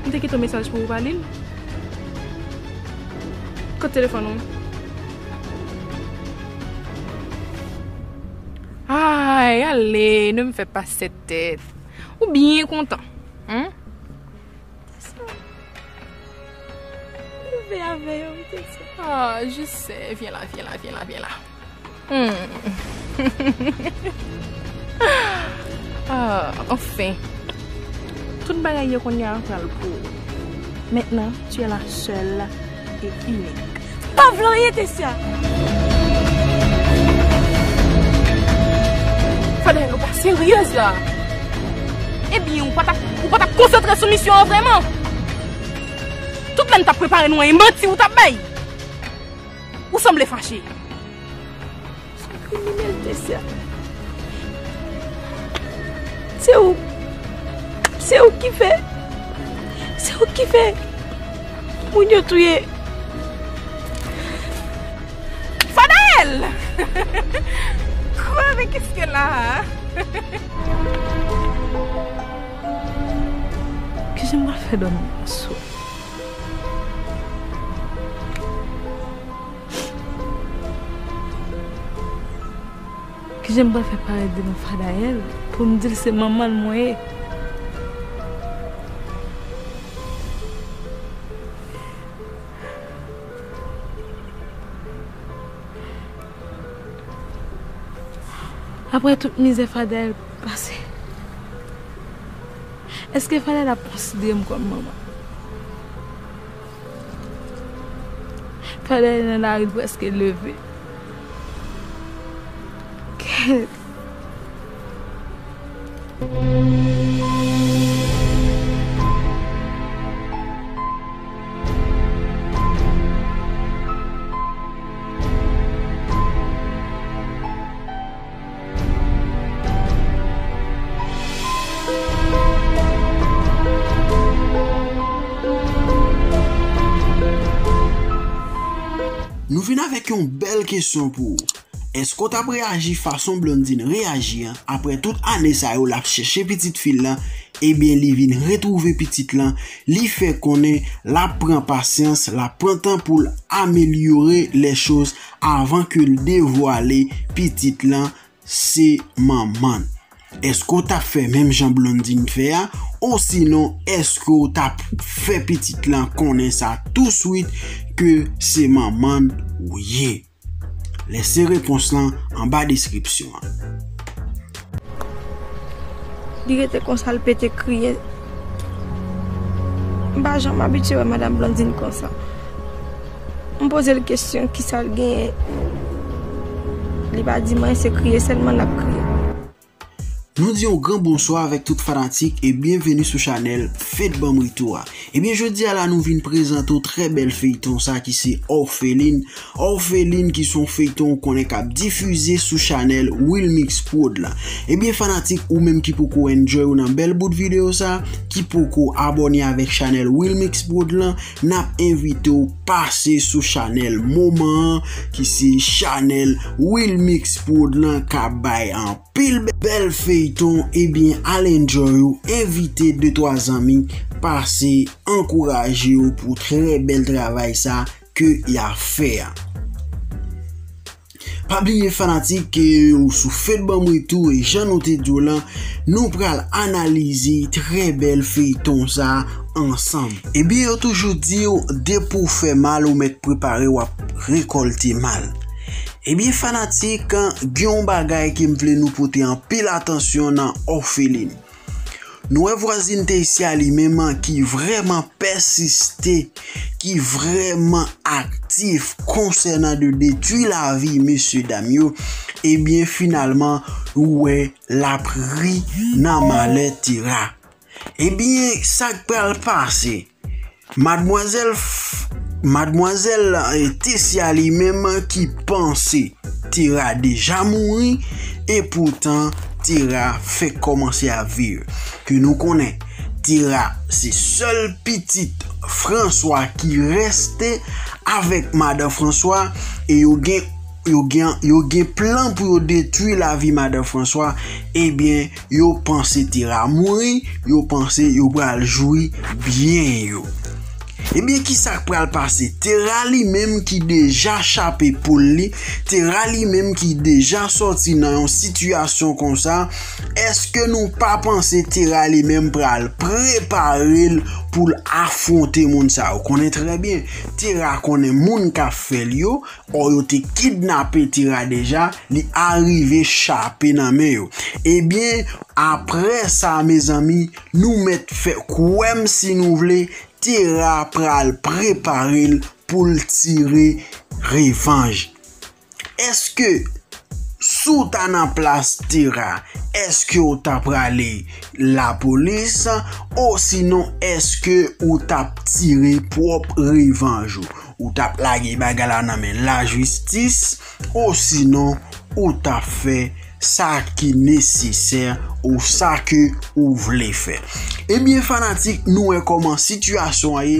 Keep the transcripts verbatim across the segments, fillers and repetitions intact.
M te kite yon mesaj pou ou pa li l. Kot telefòn ou? Ay, ale, nou m fè pase tèt. Ou byen kontan. Hmm? Leve avè yo, m te di. Ah, je sais. Vyen la, vyen la, vyen la, vyen la. Hmm. Ah, anfen. Tout bagay yo kounye a pral pou ou. Maintenant, tu es la seule et unique. M pa vle anyen, Tessia. Fadel, ou pa seryez la. Ebyen, ou pa t ap, ou pa t ap konsantre sou misyon an vrèman. Tout lè n t ap prepare nou an, e manti ou t ap bay. Ou sanble fache. Kriminèl, Tessia. Se ou, se ou ki fè, se ou ki fè moun yo touye. Fadel! Quoi, mais qu'est-ce qu'elle a? Kijan m pral fè dòmi aswè? Kijan m pral fè parèt devan Fadayèl pou m di l se manman l mwen ye? Apre tout mizè Fadayèl pase, èske Fadayèl ap konsidere m kòm manman? Fadayèl nan lari, l prèske leve. Kèt. Nou vin avèk yon bèl kesyon pou ou. Èske w t ap reyaji fason Blondine reyaji an? Apre tout ane sa yo l ap chèche pitit fi l lan, ebyen, li vin retwouve pitit lan. Li fè konnen l ap pran pasyans, l ap pran tan pou l amelyore lè choz avan ke l devwale pitit lan se manman l. Èske w t ap fè menm jan Blondine fè a? Osinon, èske w t ap fè pitit lan konnen sa touswit ke se manman l ou ye? Lèse repons lan anba deskripsyon an. Li rete konsa, l pete kriye. M pa janm abitye wè Madanm Blondine konsa. M poze l kesyon, kisa l genyen? Li pa di m anyen, se kriye sèlman l ap kriye. Nou di yon gran bonswa avèk tout fanatik e byenveni sou chanèl Fed Banm Retou a. Ebyen, jodi a la, nou vin prezante w trè bèl feyton sa ki se Orpheline. Orpheline ki se yon feyton ou konnen k ap difize sou chanèl Wilmix Prod la. Ebyen, fanatik, ou menm ki poko enjoy ou nan bèl bout videyo sa, ki poko abòne avèk chanèl Wilmix Prod lan, n ap envite w pase sou chanèl moman an, ki se chanèl Wilmix Prod lan k ap bay an pil bèl feyton, ebyen, al enjoy ou, envite de twa zanmi, pase ankouraje yo pou trè bèl travay sa ke y ap fè a. Pa bliye fanatik ke ou sou Fed Banm Retou e jan nou te di w lan, nou pral analize trè bèl feyton sa ansanm. Ebyen, yo toujou di w, depi w fè mal, ou mèt prepare w ap rekòlte mal. Ebyen, fanatik, gen yon bagay ke m vle nou pote anpil atansyon nan Orpheline. Nou wè vwazin Tessia li menm ki vrèman pèsiste, ki vrèman aktif konsènan de detwi lavi mesye dam yo. Ebyen, finalman, ou wè l ap ri nan malè Tera. Ebyen, sa k pral pase? Madmwazèl F-, madmwazèl, eh, Tessia li menm ki panse Tera deja mouri, e poutan Tera fèk kòmanse ap viv. Ke nou konnen, Tera se sèl pitit François ki reste avèk madan François, e yo gen yo gen, yo gen plan pou yo detwi lavi Madan Franswa, ebyen, yo panse Tera mouri, yo panse yo pral jwi byen yo. Ebyen, ki sa k pral pase? Tera li menm ki deja chape poul li, Tera li menm ki deja sòti nan yon sitiyasyon konsa, èske nou pa panse Tera li menm pral prepare l pou l afwonte moun sa yo? Ou konnen trè byen, Tera konnen moun k ap fè l yo, o yo te kidnape Tera deja, li arive chape nan men yo. Ebyen, apre sa, mezanmi, nou mèt fè kwè m si nou vle, Tera pral prepare l pou l tire revanj. Èske si w ta nan plas Tera, èske w ta prale lapolis? Osinon, èske ou t ap tire pwòp revanj ou? Ou t ap lage bagay la nan men lajistis? Osinon, ou t ap fè sa ki nesesè ou sa ke ou vle fè? Ebyen, fanatik, nou wè kòman sitiyasyon an ye.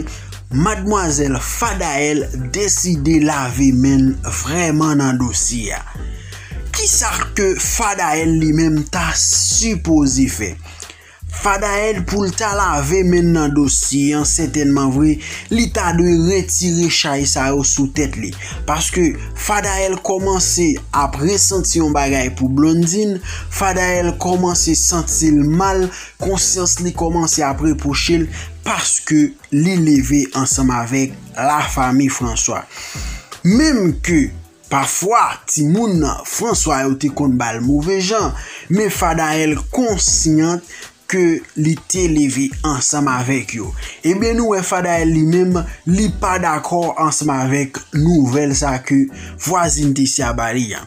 Madmwazèl Fadael deside lave men l vrèman nan dosye a. Kisa ke Fadael li menm ta sipoze fè? Fadael, pou l ta lave men l nan dosye an, sètènman vre, li ta dwe retire chay sa yo sou tèt li. Paske Fadael kòmanse ap resanti yon bagay pou Blondine, Fadael kòmanse santi l mal, konsyans li kòmanse ap repwoche l paske li leve ansanm avèk lafanmi Franswa. Menm ke pafwa, timoun Franswa yo te konn ba l move jan, men Fadael konsyan ke li te leve ansanm avèk yo. Ebyen, nou wè Fadael li menm, li pa dakò ansanm avèk nouvèl sa ke vwazin Tesya ba li an.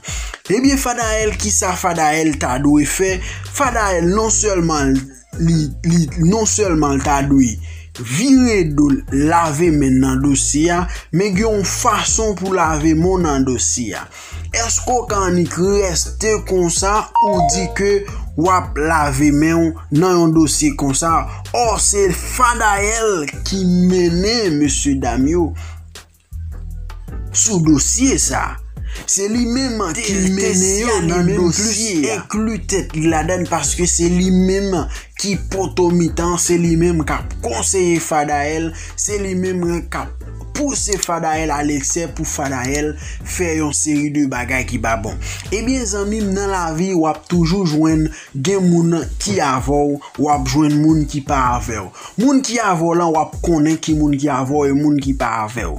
Ebyen, Fadael, kisa Fadael ta dwe fè? Fadael non sèlman li, li non sèlman l ta dwe vire do l, lave men nan dosye a, men gen yon fason pou lave men w nan dosye a. Èske w ka annik reste konsa ou di ke w ap lave men w nan yon dosye konsa? Ò, se Fadael ki mennen mesye dam yo sou dosye sa. Se li menm ki mennen yo nan dosye a. Inkli tèt li ladan l paske se li menm ki poto mitan, se li menm k ap konseye Fadael, se li menm k ap pouse Fadael a leksè pou Fadael fè yon seri de bagay ki pa bon. Ebyen, zanmi m, nan lavi, w ap toujou jwenn gen moun ki avè w, w ap jwenn moun ki pa avè w. Moun ki avè w lan, w ap konnen ki moun ki avè w e moun ki pa avè w.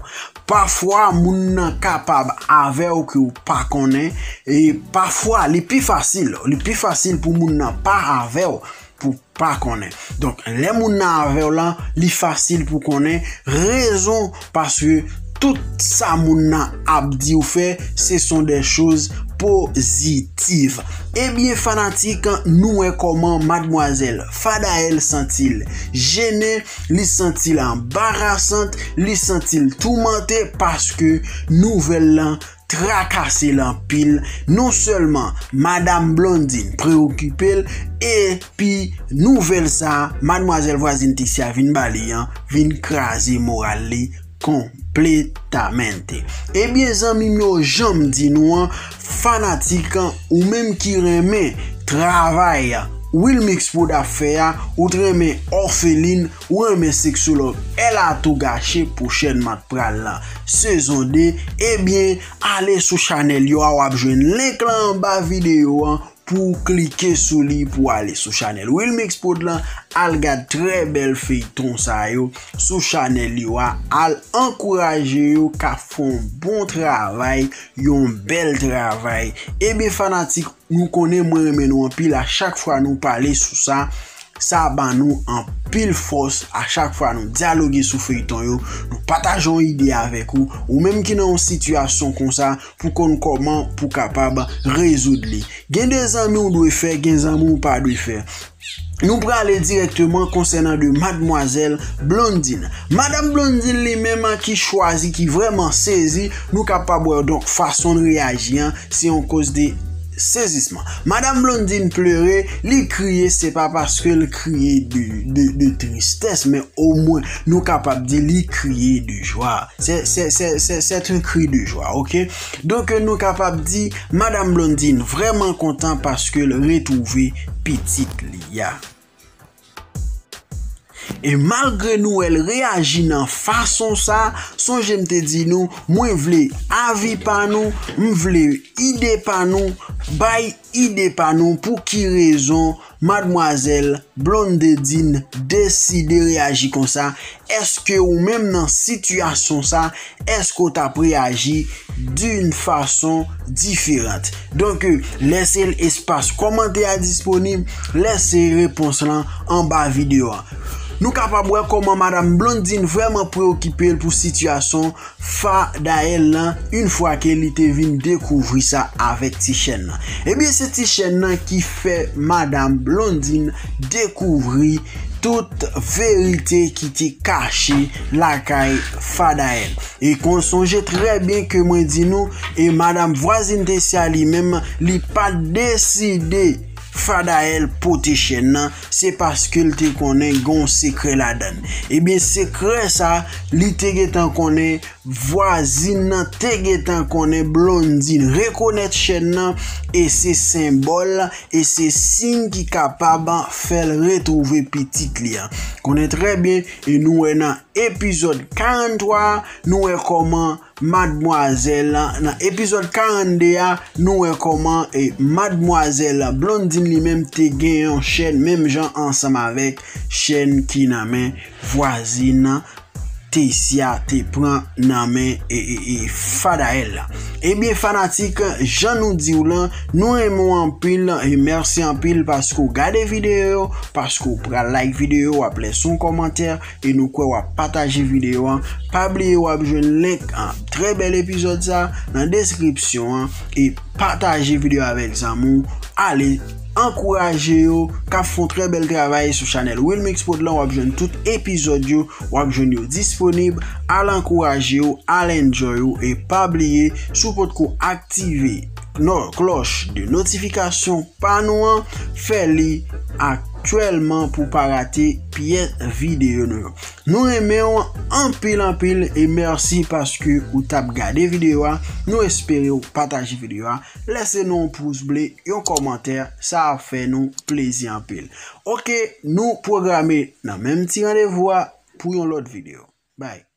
Pafwa, moun nan kapab avè w ke w pa konnen, e pafwa, li pi fasil, li pi fasil pou moun nan pa avè w, pou pa konnen. Donk, lè moun nan avè w lan, li fasil pou konnen rezon, paske tout sa moun nan ap di w fè, ce sont des choses positives. Ebyen, fanatik, nou wè kòman madmwazèl Fadael santi l jennen, li santi l anbarasant, li santi l toumante, paske nouvèl lan trakase l anpil. Non sèlman Madam Blondine preokipe l, epi nouvèl sa a, madmwazèl vwazin Tesya vin ba li an, vin kraze moral li konpletamente. Ebyen, zanmi m yo, jan m di nou an, fanatik, ou menm ki renmen travay Wilmix Prod ap fè a, ou t renmen Òfelin, ou renmen seksològ El Atou Gache, pwochènman t pral lan sezon de, ebyen, ale sou chanèl yo a, w ap jwenn link lan anba videyo an pou w klike sou li pou w ale sou chanèl Wilmix Prod lan, al gad trè bèl feyton sa yo sou chanèl yo a, al ankouraje yo k ap fè yon bon travay, yon bèl travay. Ebyen, fanatik, nou konnen mwen renmen nou anpil, a chak fwa nou pale sou sa, sa ban nou anpil fòs a chak fwa nou dyaloge sou feyton yo, nou pataje yon ide avèk ou, ou menm ki nan yon sitiyasyon konsa, pou konn kòman pou kapab rezoud li. Gen de zanmi w dwe fè, gen zanmi w pa dwe fè. Nou prale dirèkteman konsènan de madmwazèl Blondine. Madam Blondine li menm ki chwazi, ki vrèman sezi, nou kapab wè donk fason l reyaji an, se yon koz de sezisman. Madanm Blondine pleure, li kriye, se pa paske l kriye de, de, de tristès, men omwen nou kapab di li kriye de jwa. Se, se, se, se, c'est un cri de joie, ok? Donk, nou kapab di, Madanm Blondine vrèman kontan paske l retwouve pitit li a. E malgre nou wè l reyaji nan fason sa, sonje m te di nou, mwen vle avi pa nou, m vle ide pa nou, bay ide pa nou, pou ki rezon madmwazèl Blondedine deside reyaji konsa? Èske ou menm nan sitiyasyon sa, èske w t ap reyaji d'une façon différente? Donk, lèse espas kòmantè a disponib, lèse repons lan anba videyo a. Nou kapab wè kòman Madanm Blondine vrèman preokipe l pou sitiyasyon Fadael lan, yon fwa ke li te vin dekouvri sa avèk ti chèn nan. Ebyen, se ti chèn nan ki fè Madanm Blondine dekouvri tout verite ki te kache lakay Fadael. E kon sonje trè byen ke mwen di nou, e madanm vwazin Tesya li menm, li pa t deside Fadael pote chèn nan, se paske l te konnen gen yon sekrè ladan l. Ebyen, sekrè sa, li te gentan konnen, vwazin nan te gentan konnen Blondine rekonèt chèn nan, e se senbòl, e se siy ki kapab fè l retwouve pitit li an. Konnen trè byen, e nou wè nan epizòd karannntwa a, nou wè kòman madmwazèl, nan epizòd karannde a, nou wè kòman, e, madmwazèl Blondine li menm te gen yon chèn, menm jan ansanm avèk chèn ki nan men vwazin Tesya te pran nan men, e, e, e, Fadael la. Ebyen, fanatik, jan nou di w lan, nou renmen w anpil, e mèsi anpil paske w gade videyo, paske w pral like videyo, w ap lèse yon kòmantè, e nou kwè w ap pataje videyo an. Pa bliye w ap jwenn link an trè bèl epizòd sa nan deskripsyon an, e pataje videyo avèk zanmi w. Ale ankouraje yo k ap fè yon trè bèl travay sou chanèl Wilmix Prod lan. W ap jwenn tout epizòd yo, w ap jwenn yo disponib. Al ankouraje yo, al enjoy yo, e pa bliye, si w potko aktive klòch de notifikasyon pa nou an, fè li aktyèlman pou w pa rate pyès videyo nou yo. Nou renmen w anpil, anpil, e mèsi paske ou t ap gade videyo a. Nou espere w pataje videyo a. Lèse nou yon pous ble, yon kòmantè, sa ap fè nou plezi anpil. Ok, nou pwograme nan menm ti randevou a pou yon lòt videyo. Bye.